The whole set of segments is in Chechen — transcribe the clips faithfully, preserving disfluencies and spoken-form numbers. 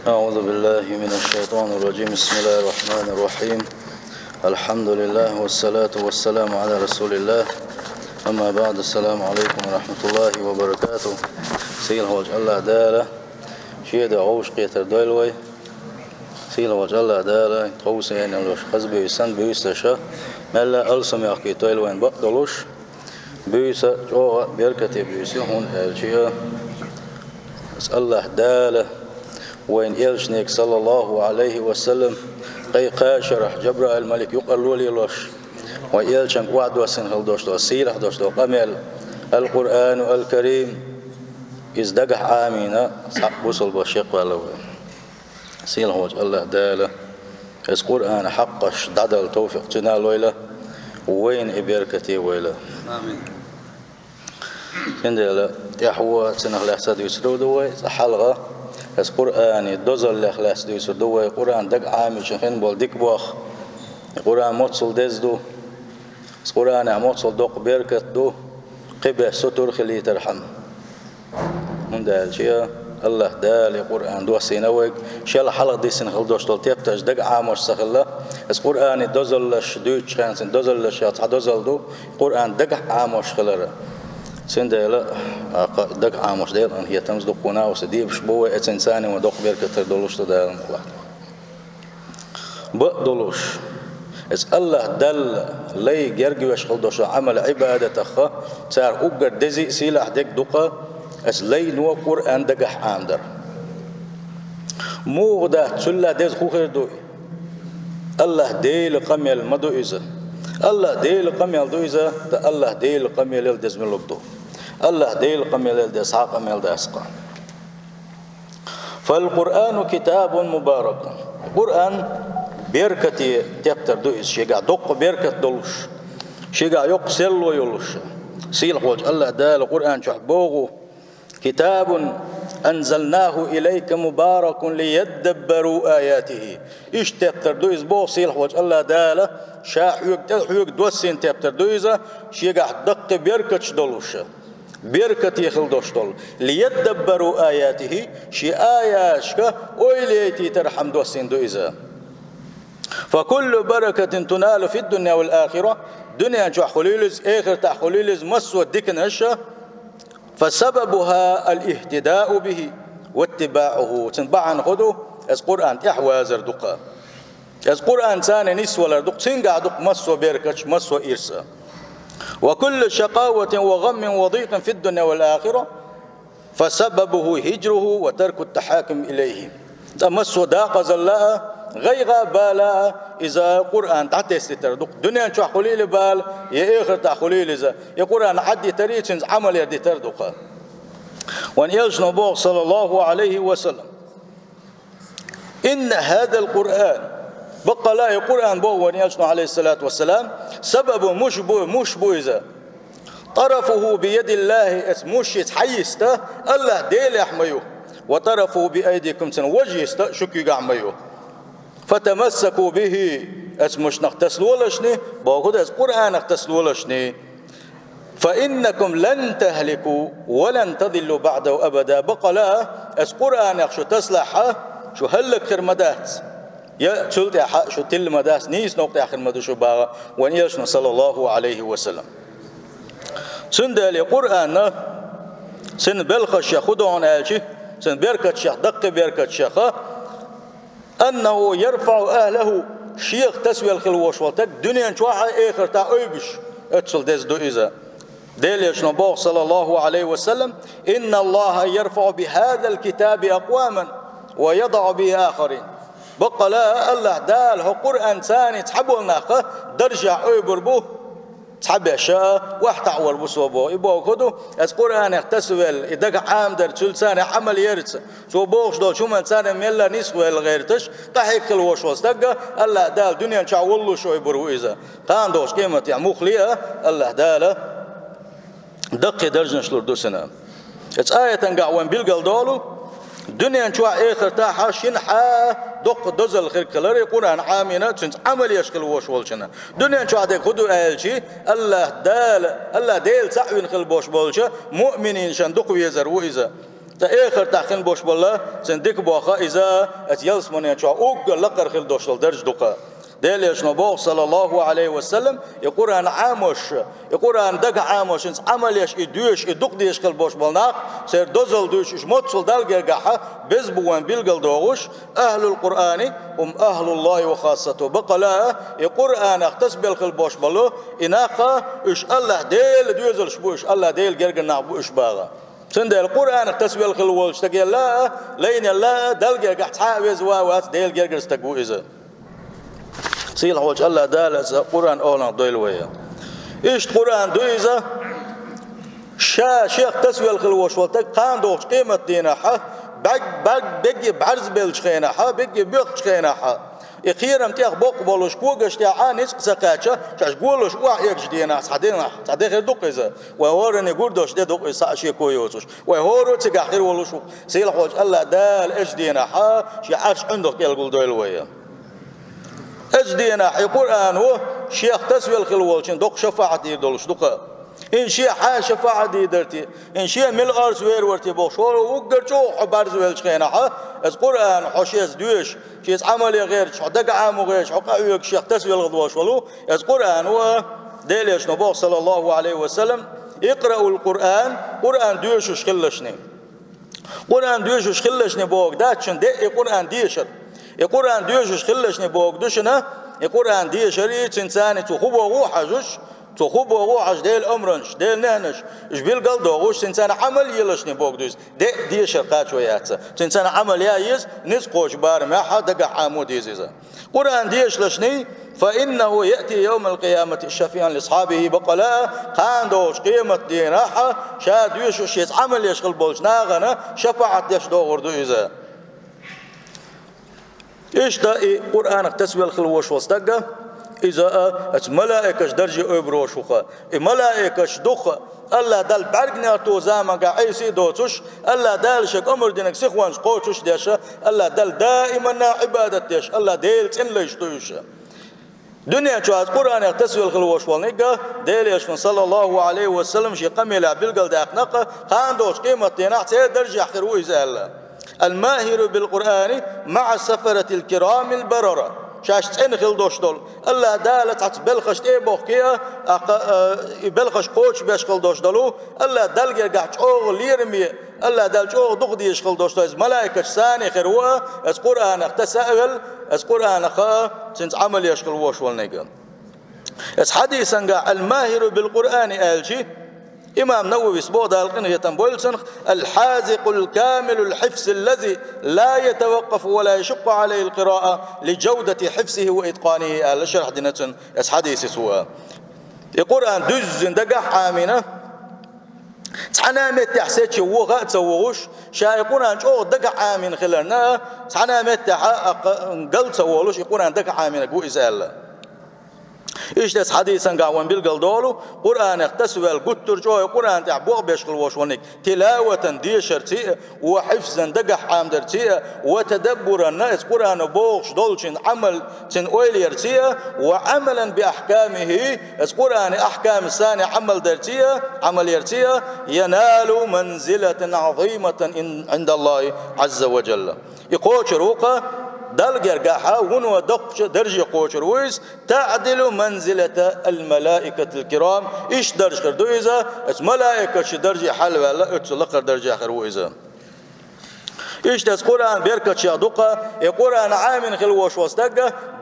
أعوذ بالله من الشيطان الرجيم. بسم الله الرحمن الرحيم. الحمد لله والصلاة والسلام على رسول الله. أما بعد، السلام عليكم ورحمة الله وبركاته. Сийлахь волчу АллахӀ Дала шен дуьхьа вовшахкхетар дойла вай. Сийлахь волчу АллахӀ Дала тховсийна йолуш хаза буьйса санна буьйсаша, мелла а алсам йоккхуьйтойла вайн бакъ долуш. Буьйса чӀогӀа беркате буьйса ю, хӀунда аьлча АллахӀ Дала вайн элчаниг, саллаллаху Ӏалайхи ва саллам, кхайкхачарахь Жабраил-малик юкъара лолелош, вайн элчанга охьадоссийна хила долуш долу, сийлахь долуш долу къамел, Ал-Къуръану Ал-Карим, иза дагахь Ӏамийна, цхьаъ бусалба шекъваьлла вай. Сийлахь волчу АллахӀ Дала иза Къуръана хьакъаш дӀадала товфикъ цуьнан лойла, вайна и беркате войла. Амин. Цундела тӀаьхьо цунах лаьцна дуьйцур ду вай, цкъа хьалха иза Къуръанан дозаллех лаьцна дуьйцур ду вай, Къуръан дага Ӏамийча хин болу дика боху. Къуръан моццул деза ду. Къуръанехь моццул доккха беркат ду, кхин беш сутара хилийтархьама. ХӀунда аьлча АллахӀ Дала и Къуръан доссийна вайга, шел хьалха диссина хила долуш долу тептарш дага Ӏамош ца хилла, иза Къуръанан дозаллаш дуьйцучу хенахь, цуьнан дозаллашех цхьа дозалла ду Къуръан дагахь Ӏамош хилар. Цундела, а, кхин дага Ӏамош Делан хетамца дуккха нах а дебаш бу вай, эццахь царна вайна доккха беркат долуш ду Дала мукъалахь. Бакъ долуш, иза АллахӀ Далла лай гергавеш хила долуш Ӏамал-Ӏибадатах цара уггар деза а, сийлахь дерг а ду-кх иза лайно Къуръан дагахь Ӏамадар. Муха дац, цул а деза хӀун хир ду и? АллахӀ Делан къамел ма ду иза. АллахӀ Делан къамел ду иза, ткъа АллахӀ Делан къамелал деза мила ду? АллахӀ Делан къамелал деза цхьа а къамел дац-кх. «Фал-Къуръану китабун мубаракун». Къуръан беркате тептар ду иза, шегахь доккха беркат долуш, шегахь йоккха серло йолуш. Сийлахь волчу АллахӀ Дала Къуръан чохь боху: «Китабун анзалнаху илайка мубаракун лияддаббару аятихи». Иштта тептар ду иза боху сийлахь волчу АллахӀ Дала, ша хьоьга тӀе, хьоьга доссийна тептар ду иза, шегахь даккхий беркаташ долуш. Беркате хила долуш долу. «Лияддаббару аятихи», шен аяташка ойла яйтийтархьама доссийна ду иза. «Фа куллу баракатин туналу фид-дунья вал-ахира», дуьнен чохь хуьлийла иза, эхартахь хуьлийла иза массо а диканаш, «фа сабабуха ал-ихтидау бихи ваттибауху». Цуьнан бахьана хӀун ду, иза Къуръан тӀаьхьавазар ду-кх. Иза Къуръан царна нисвалар ду-кх, цуьнгахь ду-кх массо а беркаташ, массо а ирс. «Ва куллу шакъаватин ва гӀаммин ва дикъин фид-дунья вал-ахира, фа сабабуху хӀижруху ва таркут-тахьакум илайхи». Ткъа массо а дакъазалла а, гӀайгӀа а, бала а, иза Къуръан дӀатесна дитар ду-кх. Дуьнен чохь хуьлийла бала, я эхартахь хуьлийла иза, и Къуръан Ӏаддитар а, цуьнца Ӏамал яр дитар а ду-кх. Вайн элчано боху, саллаллаху Ӏалайхи ва саллам: «Инна хӀазал Къуръан». Баккъала и Къуръан боху вайн элчано, Ӏалайхиссалату вассалам, сабабун, муш бу, муш бу иза. «Тарафуху биядиллахи», иза муш иза хьайиста АллахӀ Делехь ма ю. «Ва тарафуху биайдикум», цуьнан важа йиста шу куьйгахь ма ю. «Фатамассаку бихи», иза мушнах тасалолашни, боху иза Къуръанах тасалолашни. «Фа иннакум лан тахлику ва лан тадиллу баъдаху абада». Баккъала, иза Къуръанах шу тасалахь, шу хӀаллакьхир ма дац. Я цул тӀаьхьа шу тилла ма дац, нийса новкъа тӀехь хир ма ду шу боху вайн элчано, саллаллаху Ӏалайхи ва саллам. Цундела Къуръанна, цуьнан белхашех хӀун ду аьлча, цуьнан беркатшех, даккхий беркатшех, «аннаху ярфаӀу ахлаху», шех тасавелла хила волуш волу стаг дуьнен чохь а, эхартахь а ойбуш, оццул деза ду иза. Делан элчано боху, саллаллаху Ӏалайхи ва саллам: «Инналлаха ярфаӀу бихӀазал китаби акъваман ва ядаӀу бихӀи ахарин». Баккъала, АллахӀ Дала хӀокху Къуръан царна цхьаболу нах даржехь ойбур бу, цхьаберш а охьатаӀор бу цо боху. И бохург хӀун ду? Иза Къуръанах тасавелла, и дагахь Ӏамадар, цуьнца царна Ӏамал ярца, цо бохуш долчу хӀуманна царна мелла а нисвелла гӀерташ, къахьега хила волуш волу стаг а АллахӀ Дала дуьнен чохь валлуш ойбур ву иза. Кхана долчу къематехь муххале а АллахӀ Дала даккхий даржанаш лур ду цунна. Оцу аятангахь вайн билгал долу, дуьнен чохь, эхартахь а шина хьа доккха дозалла хир хилар и Къуръан Ӏамийна, цуьнца Ӏамал еш хила волуш волчунна. Дуьнен чохь дерг хӀун ду аьлча, АллахӀ Дала, АллахӀ Дела цхьаъ вина хила болуш болчу муъминийн шан дукха везар ву иза. Ткъа эхартахь хин болуш болу, цуьнан дика боху иза, оцу ялсаманен чохь уггар лакхара хила долуш долу дарж ду-кха. Делан Элчано боху, саллаллаху Ӏалайхи ва саллам, и Къуръан Ӏамош, и Къуръан дагахь Ӏамош, хӀинца Ӏамал еш, и доьшуш, и дукха дезаш хила болуш болу нах, церан дозалла дуьйцуш, уьш моццул Далла гергахь беза бу вайн билгал дохуш, ахьлул Къуръани хӀум ахьлуллахи ва хассату. Баккъала, и Къуръанах тасабелла хила болуш болу, и нах, уьш АллахӀ Делан доьзалш бу, уьш АллахӀ Делан гергара нах бу уьш баха. Цундела Къуръанах тасавелла хила волчу стаг елла а, лайна елла а, Далла гергахь цхьа а веза ван вац, Делан гергара стаг ву иза. Сийлахь волчу АллахӀ Дала иза Къуръан оланах дойла вай. Иштта Къуръан ду иза, ша шех тасавелла хила волуш волу стаг кхана догӀучу къематдийнахь, бӀаг-, бӀаг-, бегге бӀаьрзабеллачу хенахь, бегге боьхкучу хенахь, и кхерам тӀех боккха болуш, когаш тӀехь а ницкъ ца кхаьчча, шаьш голаш охьаэгча денахь, цхьа денахь, цхьа де хир ду-кх иза. Вай хӀоранна гур долуш де ду-кх иза, цхьа а шеко йоцуш. Вай хӀора а цигахь хир волуш ву. Сийлахь волчу АллахӀ Дала оцу денахь шен Ӏарш Ӏуьндах кӀел гулдойла вай. Оцу денахь и Къуръано шех тасавелла хила волчун доккха шафаӀат дийр долуш ду-кха. ХӀинца шен хьан шафаӀат дийр дара те, хӀинца шен мила орца вер вара те бохуш, хӀора уггар чӀогӀа хьо бӀаьрзавеллачу хенахь, оцу Къуръано хьо шеца доьшуш, шеца Ӏамале гӀерташ, хьо дагахь Ӏамо гӀерташ, хьо къахьоьгуш шех тасавелла хила волуш волу, оцу Къуръано, Делан Элчано боху, саллаллаху Ӏалайхи ва саллам, икъраул Къуръан, Къуръан доьшуш хилалаш шуна. Къуръан доьшуш хилалаш шуна бохург дац шуна, де и Къуръан дешар. И Къуръан доьшуш хилалаш шуна бохург ду шуна, и Къуръан дешар, и цуьнан царна цо хӀун боху хьажуш, цо хӀун боху хьажа Делан омранаш, Делан неханаш, уьш билгал а дохуш, цуьнан царна Ӏамал елалаш шуна бохург ду иза. Де дешар кхачо яц. Цуьнан царна Ӏамал ян еза, ницкъ кхочу барамехь дагахь Ӏамо деза иза. Къуръан дешалаш шуна, фа иннаху яъти йовмал къиямати шафиӀан ли асхьабихи, баккъала, кхана догӀучу къематдийнахь, ша доьшуш шеца Ӏамал еш хила болчу нахана шафаӀат деш догӀур ду иза. Иштта и Къуръанах тасавелла хила волуш волу стаг, иза а, оцу малаикаш дарже ойбур волуш ву-кха. И малаикаш ду-кха, АллахӀ Далла бӀаьргнех тоха заманга Ӏеса а доцуш, АллахӀ Дала шега омра динарг сихонца кхочуш а деш, АллахӀ Далла даиманна Ӏибадат деш, АллахӀ Делан цӀена лайш ду уьш. Дуьнен чохь Къуръанах тасавелла хила волуш волу ниг, Делан Элчано, саллаллаху Ӏалайхи ва саллам, шен къамелехь билгалдаьккхина-кх, кхана догӀучу къематдийнахь церан даржехь хир ву иза аьлла. Ал-махиру бил Къуръани маӀа сафаратил кирамил барара. Шаьш цӀена хила долуш долу, АллахӀ Дала цхьацца белхаш тӀе а бохкий а, аккха, а, и белхаш кхочушбеш хила долуш долу, АллахӀ Далла гергахь чӀогӀа лераме, АллахӀ Далла чӀогӀа дукха дезаш хила долуш долу иза малаикаш санна хир ву а, оцу Къуръанах таса а велла, оцу Къуръанах а цуьнца Ӏамал еш хила волуш волу ниг. Оцу хьадисангахь «Ал-махиру бил Къуръани» аьлча, имам Нававис боху, Дала къинхетам бойла цунах: «Ал-хьазикъул камилул хьифзи ллази ла ятаваккъафу ва ла яшукку Ӏалайхил къираъа ли жавдати хьифзихи ва иткъанихи», аьлла шархь дина цунна оцу хьадисаца ву а. И Къуръан дуьззина дагахь Ӏамийна, цхьана а меттехь сечи ваха а ца вогӀуш, ша и Къуръан чӀогӀа дагахь Ӏамийна хиларна, цхьана а меттехь а, а, гал ца волуш, и Къуръан дагахь Ӏамийнарг ву иза аьлла. Иштта оцу хьадисангахь вайна билгал долу, Къуръанах тасавелла гуттар а чӀогӀа и Къуръан тӀехь бохбеш хила волуш волу ниг, тилаватан, дешарций а, ва хьифзан, дагахь Ӏамадарций а, ва тадаббуран, оцу Къуръано бохуш долчун Ӏамал, цуьнан ойла ярций а, ва Ӏамалан би ахькамихи, оцу Къуръанан ахькамашца Ӏамал дарций а, Ӏамал ярций а, яналу манзилатан Ӏазиматан ин-, Ӏиндаллахи Ӏазза ва жалла. И кхочур ву-кха, Далла гергахь вуно доккхачу дарже кхочур ву иза, таъдилу манзилатал малаикатил кирам, иштта дарж хир ду иза, оцу малаикаша дарже хьалаваьлла, оццул лакхара даржехь хир ву иза. Иштта оцу Къуръан беркатех ду-кха, и Къуръан Ӏамийна хила волуш волу стаг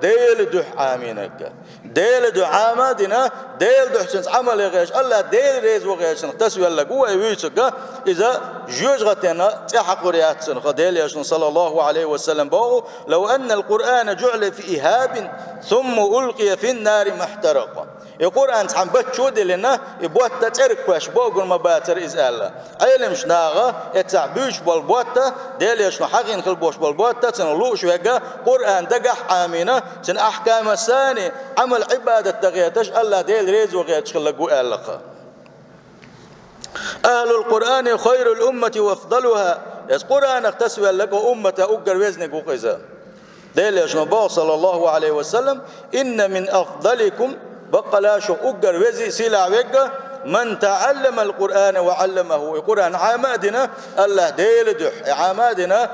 Делан дуьхьа Ӏамийнарг. Делан дуьхьа Ӏама а дина, Делан дуьхьа цуьнца Ӏамал ян гӀерташ, АллахӀ Дела реза ван гӀерташ тасавелларг ву вай вуьйцург, иза жоьжахатина цӀе хьакхур яц цунах. Делан Элчано, саллаллаху Ӏалайхи ва саллам, боху: «Лав аннал Къуръана жуӀила фи ихабин, сумма улкъия фин нари махьтаракъа». И Къуръан цхьана баттачу а диллина, и ботта цӀерга кхоьссича богур ма бацара иза аьлла. Ӏеламчу наха, эццахь буьйцуш болу ботта, Делан Элчано хьахийна хила болуш болу ботта, цунах лууш верг Къуръан дагахь Ӏамийна, цуьнан ахькамашца Ӏамал-Ӏибадат дан гӀерташ, АллахӀ Дела реза ван гӀерташ хилларг ву аьлла-кха. «Ахьлул Къуръани хайрул уммати ва афдалуха». Иза Къуръанах тасавелларг умматан уггар везниг ву-кха иза. Делан Элчано боху, саллаллаху Ӏалайхи ва саллам: «Инна мин афдаликум», баккъала шух уггар вези, сийлахь верг, «Ман таӀалламал Къуръана ва Ӏалламаху», и Къуръан Ӏама а дина, АллахӀ Делан дуьхьа, и Ӏама а дина,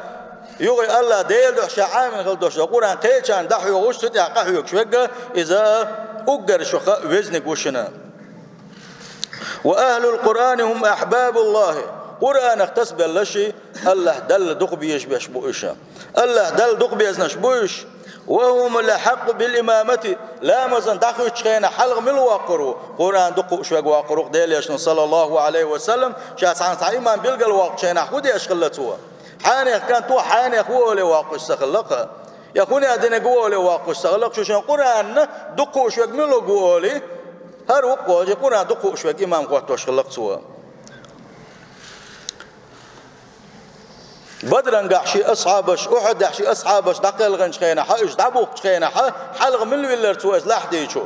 юха АллахӀ Делан дуьхьа ша Ӏамийна хила долуш долу Къуръан кхечарна дӀахьоьхуш, цу тӀехь къахьоьгуш верг, иза уггар шух везниг ву шуна. «Ва ахӀлул Къуръани хӀум ахьбабуллахӀи», Къуръанах тасабелларш АллахӀ Далла дукха безаш берш бу уьш. АллахӀ Далла дукха безнарш бу уьш. «Ва хӀумул ахьакъу бил имамати», ламазан дӀахуьттучу хенахь хьалха мила воккхур ву? Къуръан дукха хууш верг воккхур ву-кх, Делан Элчано, саллаллахӀу Ӏалайхи ва саллам, ша цхьана цхьа имам билгалвоккхучу хенахь хӀун деш хилла цо? Хьенех кӀант ву, хьенех ву олий воккхуш ца хилла-кх. Я хӀун динарг ву олий воккхуш ца хилла-кх, шу шен Къуръан дукха хууш верг мила ву олий, хӀара ву-кх олий, Къуръан дукха хууш верг имам хӀоттош хилла-кх цо. Бадрангахь шен асхьабаш, Ухьудехь шен асхьабаш дӀакхелхинчу хенахь, уьш дӀабухкучу хенахь, хьалха мила виллара цо иза лахьдийча?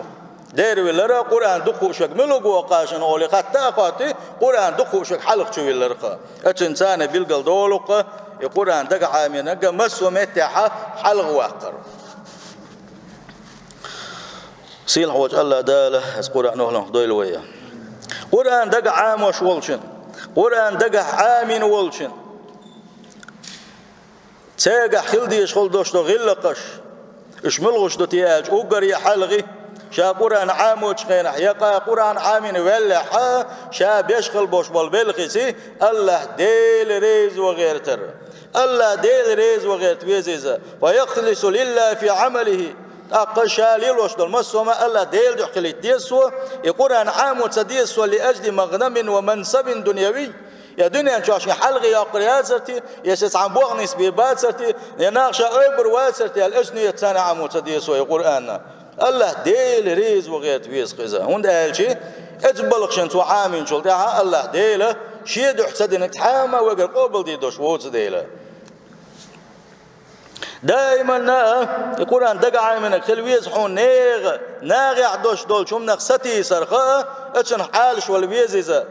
Дера виллара, Къуръан дукха хууш верг мила ву кхашана олий, хатта а хоттий, Къуръан дукха хууш верг хьалха чу виллара-кх. Оцуьнца царна билгал долу-кх, и Къуръан дага Ӏамийнарг массо а меттехь хьалха ваккхар. Сийлахьволчу АллахӀ Дала оцу Къуръанах дойла вай. Къуръан дага Ӏамош волчун, Къуръан дагахь Ӏамийна волчун, цигахь хила дезаш хила долуш долу гӀиллакхаш, уьш муьлхаш ду те аьлча, уггаре хьалха, ша Къуръан Ӏамочу хенахь, я къа Къуръан Ӏамийна ваьллехь, ша беш хила болуш болу белхица, АллахӀ Дела реза ван гӀертар. АллахӀ Дела реза ван гӀерта веза иза. «Ва яхлису лиллахӀи фи Ӏамалихи». ТӀаккха ша лелош долу массо а хӀума АллахӀ Дела дуьхьа хилийта деза цо, и Къуръан Ӏамо ца деза цо, «ли ажли магӀнамин ва мансабин дуньяви». Я дуьнен чохь шен хьалхе йоккхур яцара те, я шен цхьана бохнис бен бацара те, я нах ша ойбур вацара те аьлла, оцу ниятца Ӏамо ца деза цо и Къуръан. АллахӀ Дела реза ван гӀерта веза-кх иза. ХӀунда аьлча оцу балхашна цо Ӏамийначул тӀаьхьа АллахӀ Дела шен дуьхьа ца динарг цхьамма а вайгара къобалдийр долуш воцу дела. Даиманна а и Къуръан дага Ӏамийнарг хила веза хьуна нехан, нахехь долуш долчу хӀуманах сатийсарх а, оцунах Ӏалашвала веза иза.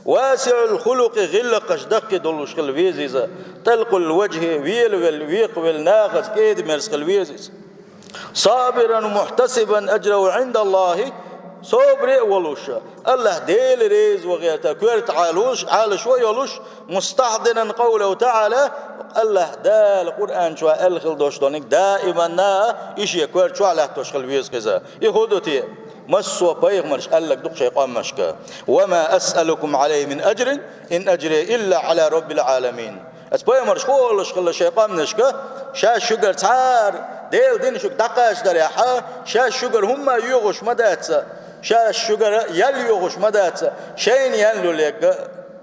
«ВасиӀул хулукъи», гӀиллакхаш даккхий долуш хила веза иза. «ТӀалкъул важхӀи», велавелла, векхавелла, нахаца кӀеда-мерза хила веза иза. «Сабиран мухьтасибан ажрахӀу ӀиндаллахӀи», собаре а волуш, АллахӀ Дела реза ван гӀерта, коьрта Ӏалуш, Ӏалашо а йолуш, «мустахьдиран къавлахӀу таӀала», АллахӀ Дала Къуръан чохь аьлла хила долуш долниг даиманна а и шен кор чохь латтош хила веза-кх иза. И хӀун ду те? Массо а пайхамарша аьлларг ду-кх шайн къомашка: «Ва ма асъалукум Ӏалайхи мин ажрин, ин ажрия илла Ӏала Раббил Ӏаламин». Аса пайхамарша хӀун олуш хилла шайн къоманашка: «Шаьш шуьгара цхьа а Делан дин шуьга дӀакхачадарехь, шаьш шуьгара хӀумма а йоьхуш ма дац, шаьш шуьгара ял йоьхуш ма дац, шайна ял лулъерг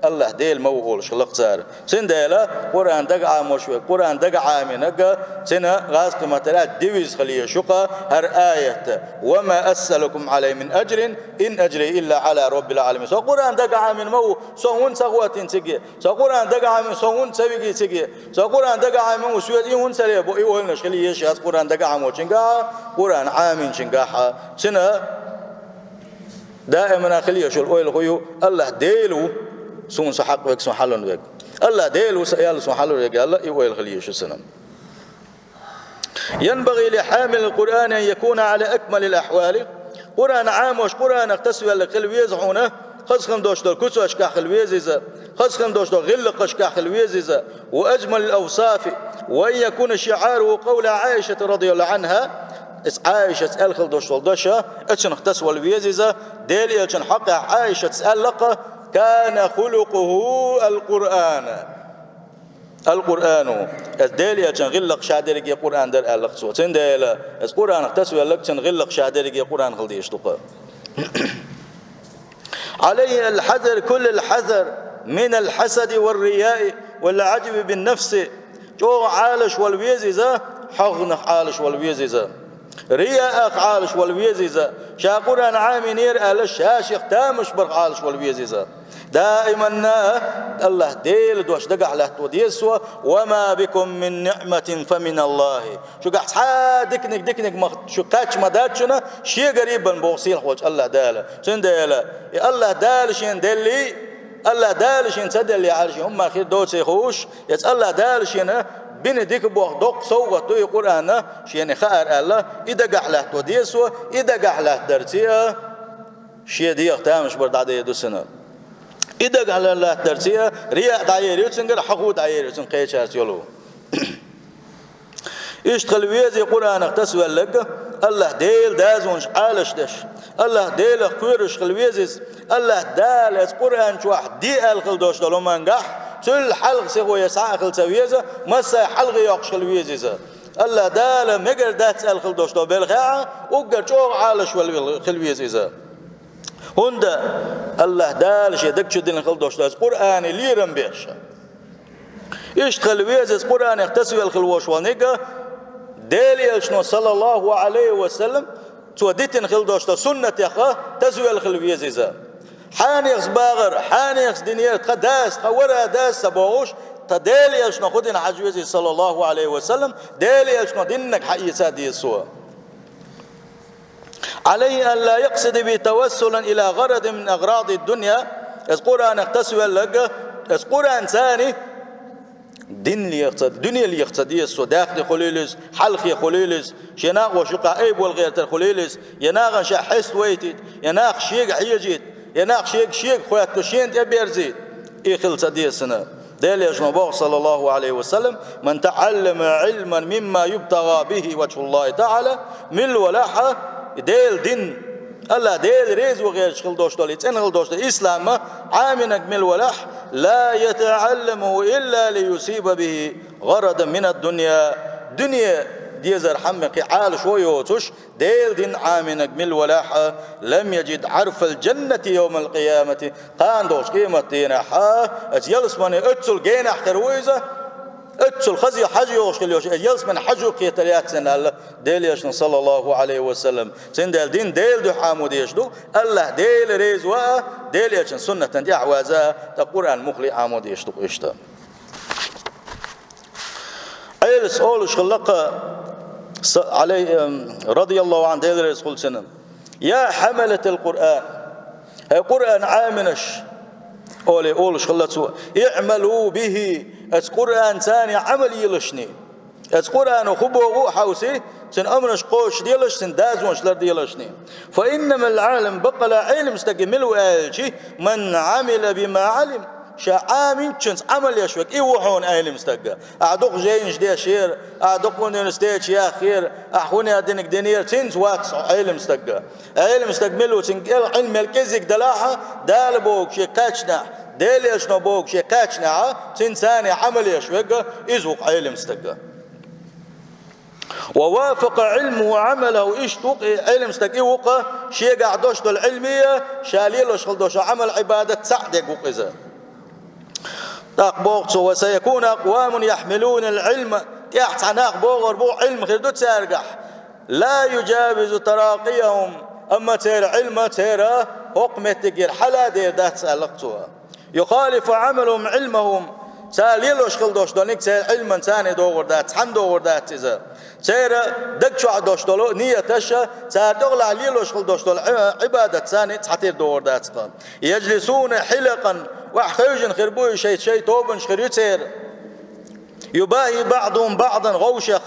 АллахӀ Дела ма ву», олуш хилла-кх цара. Цундела Къуръан дага Ӏамош верг, Къуръан дага Ӏамийнарг, цуьнан гӀазкхи маттара девиз хила еза шу-кх хӀара аят: «Ва ма асъалукум Ӏалайхи мин ажрин, ин ажрия илла Ӏала Раббил Ӏаламин». Со Къуръан дага Ӏамийна ма ву, со хӀунда ца хӀоттийна цига? Со Къуръан дага Ӏамийна, со хӀунда ца виги цига? Со Къуръан дага Ӏамийна ву, соьца и хӀунда ца лебо, и ойланаш хила еза шаьш Къуръан дага Ӏамочуьнгахь а, Къуръан Ӏамийначуьнгахь а. Цуьнан даимана хила езаш йолу ойла хӀун ю? АллахӀ Дела ву суна со хьакъ верг, суна хьалун верг. АллахӀ Дела ву сан аьлла, суна хьалун верг аьлла, и ойла хила езаш ю цуьнан. «ЯнбагӀи ли хьамилил Къуръани ан якуна Ӏала акмалил ахьвали». Къуръан Ӏамош, Къуръанах тасавелларг хила веза хьуна, хаза хила долуш долу куьцашкахь хила веза иза, хаза хила долуш долу гӀиллакхашкахь хила веза иза, «ва ажмалил авсафи, ва ан якуна шиӀаруху къавла Ӏаишата радияллаху Ӏанха». Иза Ӏаишас аьлла хила долуш долу дош, оцунах тасавала веза иза, Делан Элчанан хьокъехь Ӏаишас аьлла-кх: «Кана хулукъуху ал-Къуръан». Ал-Къуръану, иза Делан Элчанан гӀиллакх ша дерриге Къуръан дара аьлла-кх цо. Цундела иза Къуръанах тасавелларг, цуьнан гӀиллакх ша дерриге Къуръан хила дезаш ду-кх. «Ӏалайхи ал-хьазар, куллал хьазар, минал хьасади вар рияи, вал Ӏажаби бин нафси». ЧӀогӀа Ӏалашвала веза иза, хьагӀнах Ӏалашвала веза иза. Рияах Ӏалашвала веза иза, ша Къуръан Ӏамийнера аьлла, ша шех тамаш барх Ӏалашвала веза иза. Даиманна а АллахӀ Делан дош дагахь латто деза цо: «Ва ма бикум мин ниӀматин фа миналлахӀи». Шуьгахь цхьа а диканиг, диканиг ма, шуьга кхаьчча ма дац шуна, шегара бан боху сийлахь волчу АллахӀ Дала. Цундела и АллахӀ Дала шена деллий, АллахӀ Дала шена ца деллий, хӀара шен хӀумма хир доций хууш, иза АллахӀ Дала шена бина дика боху доккха совгӀат ду и Къуръан, шена и хаар аьлла, и дагахь латто деза цо, и дагахь латтадарций а Шен дегӀа тамаш бар дӀадайдо цунна. И дагахь латтарца а, рияъ дӀаер ю цуьнгара, хьахо дӀаер ю цунна кхечаьрца йолу. Иштта хила веза Къуръанах тасавелларг, АллахӀ Делан дозанаш Ӏалашдеш, АллахӀ Делах кхоьруш хила веза иза, АллахӀ Дала оцу Къуръан чохь де аьлла хила долуш долу хӀумангахь, цул хьалха сихо я схьа а хила ца веза, массо а хьалха йоккхуш хила веза иза. АллахӀ Дала мегар дац аьлла хила долуш долу белхехь а, уггар чӀогӀа Ӏалашвелла хила веза иза. ХӀунда АллахӀ Дала шен даг чу дина хила долуш долу Къуръане лерам беш. Иштта хила веза иза Къуръанах тасавелла хила волуш волниг, Делан Элчано, саллаллаху Ӏалайхи ва саллам, цо дитина хила долуш долу суннатех тасавелла хила веза иза. Хьенехца багӀар, хьенехца динера, тхан дас, тхан вара дас ца бохуш, тхан Делан Элчано хӀун дина хьажа веза иза, саллаллаху Ӏалайхи ва саллам, Делан Элчано диннарг хьаэца деза цо. عليه أن لا يقصد به توسلا إلى غرض من أغراض الدنيا. Иза Къуръанах тасавелларг, иза Къуръан царна дин леха ца, дуьне леха ца деза цо, даьхни хуьлийла иза, хьалхе хуьлийла иза, шен накъош юкъахь айболла гӀертар хуьлийла иза, я нахана ша хьеставайтийта, я нах шега хьежийта, я нах шега, шега хоьтту, шена тӀе берзийта. И хила ца деза цуьнан. Делан Элчано боху, саллаллаху Ӏалайхи ва саллам: «من تعلم علما مما يبتغى به وجه الله تعالى», мила валахь а, Делан дин, АллахӀ Дела реза ван гӀерташ хила долуш долу, и цӀена хила долуш долу ислам Ӏамийнарг мила валахь, «لا يتعلمه إلا ليصيب به غرضا من الدنيا», дуьне дезар хьамма кхин Ӏалашо йоцуш, Делан дин Ӏамийнарг мила валахь а, «لم يجد عرف الجنة يوم القيامة», кхана долчу къематдийнахь а, оцу ялсамане оццул генахь хир ву иза, оццул хаза хьажа йогӀуш хила йолуш, оцу ялсамане хьажо кхетар яц цунна аьлла, Делан Элчано, саллаллаху Ӏалайхи ва саллам. Цундела дин Делан дуьхьа мо дезаш ду, АллахӀ Дела реза ван а, Делан Элчанан суннатана тӀаьхьа ваза а, ткъа Къуръан муххале а мо дезаш ду иштта. Ӏелас олуш хилла-кх, са-, Ӏалай-, эм, радияллаху Ӏанху, Дела реза хуьлда цунна: «يا حملة القرآن», хӀай Къуръан Ӏамийнарш, олий олуш хилла цо, «اعملوا به», оцу Къуръанца Ӏамал елашний. Оцу Къуръано хӀун боху а хьовсий, цуьнан омранаш кхочушделаш, цуьнан дозанаш ларделашний. «فإنما العالم», баккъала Ӏелам стаг мила ву аьлча, «من عمل بما علم», ша Ӏамийнчунца Ӏамал еш верг, и ву хьуна Ӏелам стаг. Ахь дукха жайнаш дешера, ахь дукха университеташ яьхнера, ахь хӀун динарг динера, цуьнца вац хьо Ӏелам стаг. Ӏелам стаг мила ву, цуьнан кӀел Ӏилма мел кӀезиг далахь а, Дала бохург шега кхаьчнехь, Делан Элчано бохург шега кхаьчнехь а, цуьнца Ӏамал еш верг, иза ву-кх Ӏелам стаг. «ووافق علمه عمله», иштта ву-кх и Ӏелам стаг, и ву-кх шегахь долуш долу Ӏилмий а, ша лелош хила долуш Ӏамал-Ӏибадат цхьаъ дерг ву-кх иза. ТӀаккха боху цо: «وسيكون أقوام يحملون العلم», тӀаьхьа цхьа нах богӀур бу, Ӏилма хир ду цаьргахь, «لا يجاوز تراقيهم», амма церан Ӏилма церан хӀокху меттигера хьала а дер дац, аьлла-кх цо. «يخالف عملهم علمهم», цара лелош хила долуш долу ниг церан Ӏилманца догӀур дац, цхьаьна догӀур дац иза. Церан даг чохь долуш долу нияташ а, цара тӀехула лелош хила долуш долу Ӏи-, Ӏибадатаца цхьаьна догӀур дац-кх. «يجلسون حلقا», охьахевшина хир бу уьш, шайн-шайн тобанаш хир ю церан. «يباهي بعضهم بعضا», гӀовшех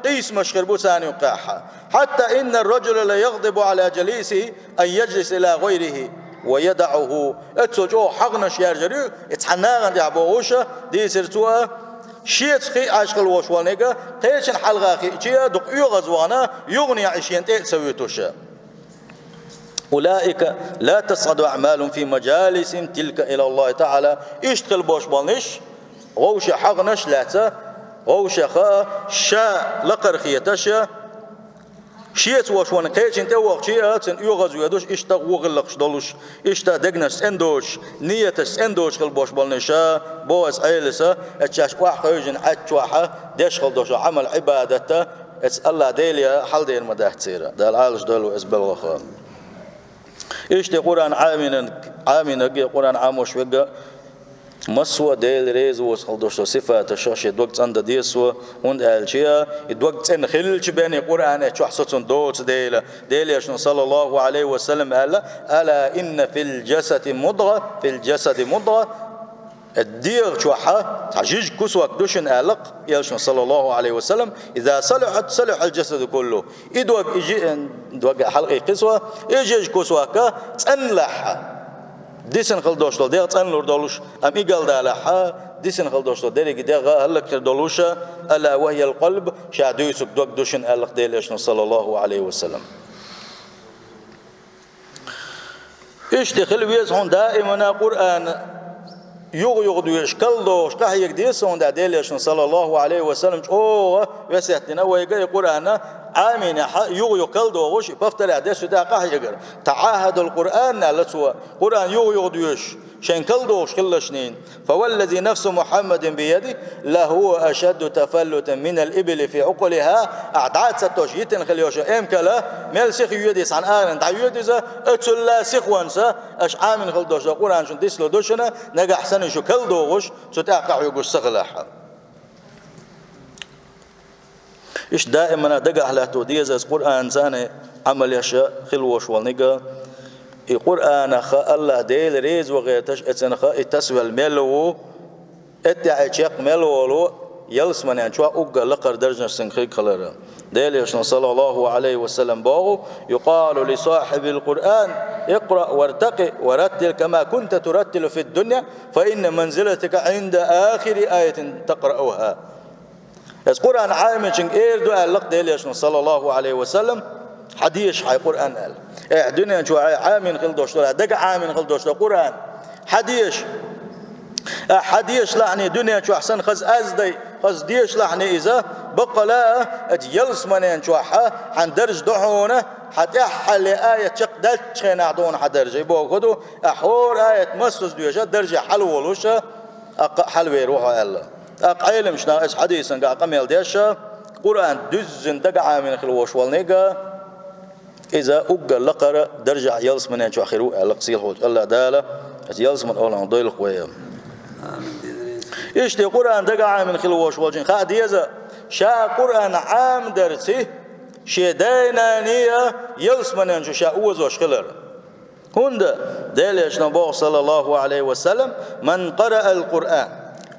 къийсамаш хир бу царна юккъехь. «حتى إن الرجل ليغضب على جليسه أن يجلس إلى غيره ويدعه». Оццул чӀогӀа хьагӀнаш яржар ю, и цхьана нахана тӀехь бохуш, дийцира цо, шеца хи Ӏаш хила волуш волниг, кхечанна хьалха хиъча а, дукха оьгӀазвахана, юханехьа и шена тӀе а ца вуьтуш. «أولئك لا تصعد أعمالهم في مجالسهم تلك إلى الله تعالى». Иштта хила болуш болниш, гӀовшех хьагӀнаш лаьцна, гӀовшех ша лакхара хеташ, шеца волуш волниг кхечанна тӀе вахча а, цунна оьгӀазвоьдуш, иштта вон гӀиллакхаш долуш, иштта дегнаш цӀена доцуш, нияташ цӀена доцуш хила болуш болниш, боху оцу Ӏелас, оцу шаьш охьахевшина Ӏаьччохь деш хила долуш Ӏамал-Ӏибадат, оцу АллахӀ Деле хьалдер ма дац церан. Дала Ӏалашдойла вай оцу белхах. Иштта Къуръан Ӏамийнарг, Ӏамийнарг, Къуръан Ӏамош верг, массо а Дела реза воцу хила долуш долу сифаташ шен дог цӀандан деза цо, хӀунда аьлча и дог цӀена хиллачу бен Къуръан чохь со цунна доцу дела. Делан Элчано, саллаллаху Ӏалайхи ва саллам, аьлла: «ألا إن في الجسد مضغة، في الجسد مضغة». Э, дегӀа чохь цхьа жижиг кусок ду шуна аьлла-кх Элчано, саллаллаху Ӏалайхи ва саллам: «Иза салахьат, салахьал жасаду куллу». И дог, и жи-, дог хьалакхийкхи со, и жижиг кусок цӀанлахь, дисина хила долуш долу дегӀ цӀанлур долуш, амма и галдалахь, дисина хила долуш долу дерриге дегӀ хӀаллакьхир долуш, ала ва хӀиял къалб, ша дуьйцург дог ду шуна аьлла-кх Делан Элчано, саллаллаху Ӏалайхи ва саллам. Иштта хила веза хьуна даимана Къуръан юха-юха доьшуш, калдохуш, къахьега деза хьуна, Делан Элчано, саллаллаху Ӏалайхи ва саллам, чӀогӀа весет дина вайга и Къуръан Ӏамийнехь юха-юха калдохуш, и повторять деш цу тӀехь къахьегар. «ТаӀахьадул Къуръан», аьлла цо, Къуръан юха-юха доьшуш, шайн калдохуш хилалаш нийна. «Фа валлази нафсу Мухьаммадин биядихӀи, лахӀува ашадду тафаллутан минал ибили фи Ӏукъулихьа», ахь дӀа а ца тосуш йитина хила йолуш йолу эмкал мел сиха йоьду иза, цхьана агӀонна дӀайоьду иза, оццул а сихонца аша Ӏамийна хила долуш долу Къуръан шуна дицлур ду шуна, нагахь санна шу калдохуш, цу тӀехь къахьоьгуш ца хилахь. Иштта даимана дагахь латто деза аса Къуръанца Ӏамал еш хила волуш волниг. И Къуръанах АллахӀ Дела реза ван гӀерташ, эцнах и тасавелла мел ву, эттехь и чекх мел волу, ялсаманен чохь уггар лакхара даржаш цуьнга хирг хилар. Делан Элчано, саллаллаху Ӏалайхи ва саллам, боху: «Юкъалу ли сахьибил Къуръан, икъраъ вартакъи ва раттил кама кунта тураттилу фид дунья, фа инна манзилатака Ӏинда ахири аятин такъраъухьа». Аса Къуръан Ӏамийначуьнга эр ду аьлла-кх Делан Элчано, саллаллаху Ӏалайхи ва саллам: «Хьан деша хьайн Къуръан», аьлла. Ахь дуьнен чохь Ӏамийна хила долуш долу, дага Ӏамийна хила долуш долу Къуръан хьан деша? Ахь хьан дешалахьний дуьнен чохь санна хаза аз дай, хаза дешалахьний иза, баккъала а, аса ялсаманен чохь хьан даржа ду хьуна, хьан тӀаьххьалле аят чекх даьллачу хенахь ду хьуна хьан даржа. И бохург ду, ахь хӀора аят массаза доьша, даржехь хьалаволуш, аккха а хьалавер ву хьо аьлла. ТӀаккха Ӏеламчу наха аса хьадисангахь къамел деш, Къуръан дуьззина дага Ӏамийна хила волуш волниг, иза уггар лакхара даржехь ялсаманен чохь хир ву аьлла-кх сийлахьчу АллахӀ Дала, аса ялсаман олахь дойлахь вай. Иштта Къуръан дага Ӏамийна хила волуш волчун хаа деза, ша Къуръан Ӏамадарций, шен дай-наний а ялсаманен чу ша озош хилар. ХӀунда Делан Элчано боху, саллаллаху Ӏалайхи ва саллам: «Ман къараал Къуръан»,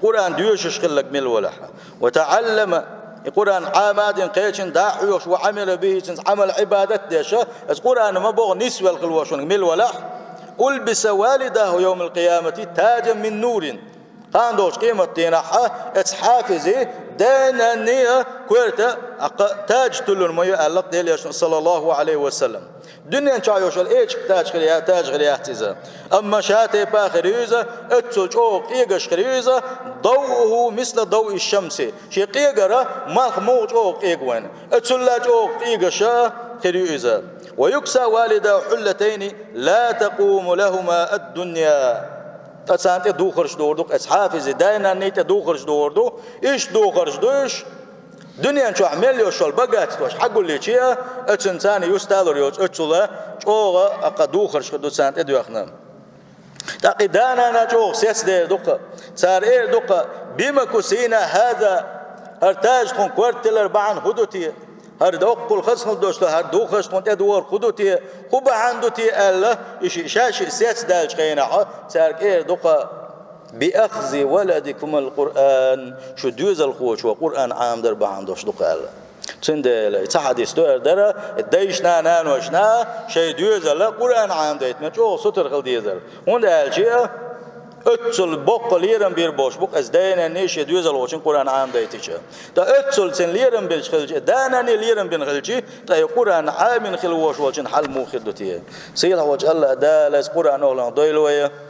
Къуръан доьшуш хилларг мила валахь, «ва таӀаллама», и Къуръан Ӏама а дина кхечун дӀа а хьоьхуш, «ва Ӏамила бихӀи», цуьнца Ӏамал, Ӏибадат а деш, аса Къуръан ма боху нисвелла хила волуш волниг мила валахь, «улбиса валидаху йовмал къиямати таджан мин нурин». Кхана долчу къематдийнахь а, эцу хьафизи, дай-наний а коьрта а кха таж туьллур ма ю аьлла-кх Делан Элчано, саллаллаху Ӏалайхи ва саллам. Дуьнен чохь йолуш йолу эчиг таж хир я-, таж хир яц иза. Амма ша тайпа а хир ю иза, оццул чӀогӀа къегаш хир ю иза, «давъуху мисла давъи шамси». Шен къегара малх муха чӀогӀа къега вайна, оццул а чӀогӀа къегаш хир ю иза. «Ва юкса валидаху хьуллатайни ла такъуму лахума ад-дунья». Ткъа царна тӀе духарш догӀур ду, эцу хьафизи дай-наний тӀе духарш догӀур ду, иштта духарш ду уьш, дуьнен чохь мел йолуш йолу богатствош хьагуллича а, оцунна царна юсталур йоцу, оццул а чӀогӀа а кха духарш хир ду царна тӀедоьхна. ТӀаккха и да-нана чӀогӀа сецдер ду-кха, цара эр ду-кха: «Бима кусийна хӀаза?» ХӀара таж тхуна корта тиллар бахьана хӀун ду те? ХӀара доккхул хазахалла долуш ду, хӀара духарш тхуна тӀедогӀург хӀун ду те? ХӀун бахьана ду те аьлла, и шиъ, ша шиъ сецдаьллачу хенахь, цаьрга эр ду-кха: «Би ахзи валадикумал Къуръан», шу доьзалхочо Къуръан Ӏамадар бахьана долуш ду-кха аьлла. Цундела и цхьа хьадис ду эр дара, дайшна а, наношна а шайн доьзалла Къуръан Ӏамадайтина чӀогӀа сутара хила дезара. ХӀунда аьлча, оццул боккха лерам бийр болуш бу-кх эцу дай-наний шен доьзалхочун Къуръан Ӏамадайтича. Ткъа оццул цуьнан лерам бинчу хилча, да-наний лерам бина хилча, ткъа и Къуръан Ӏамийна хила волуш волчун хьал муха хир ду те? Сийлахь волчу АллахӀ Дала аса Къуръан охӀланах дойла вай.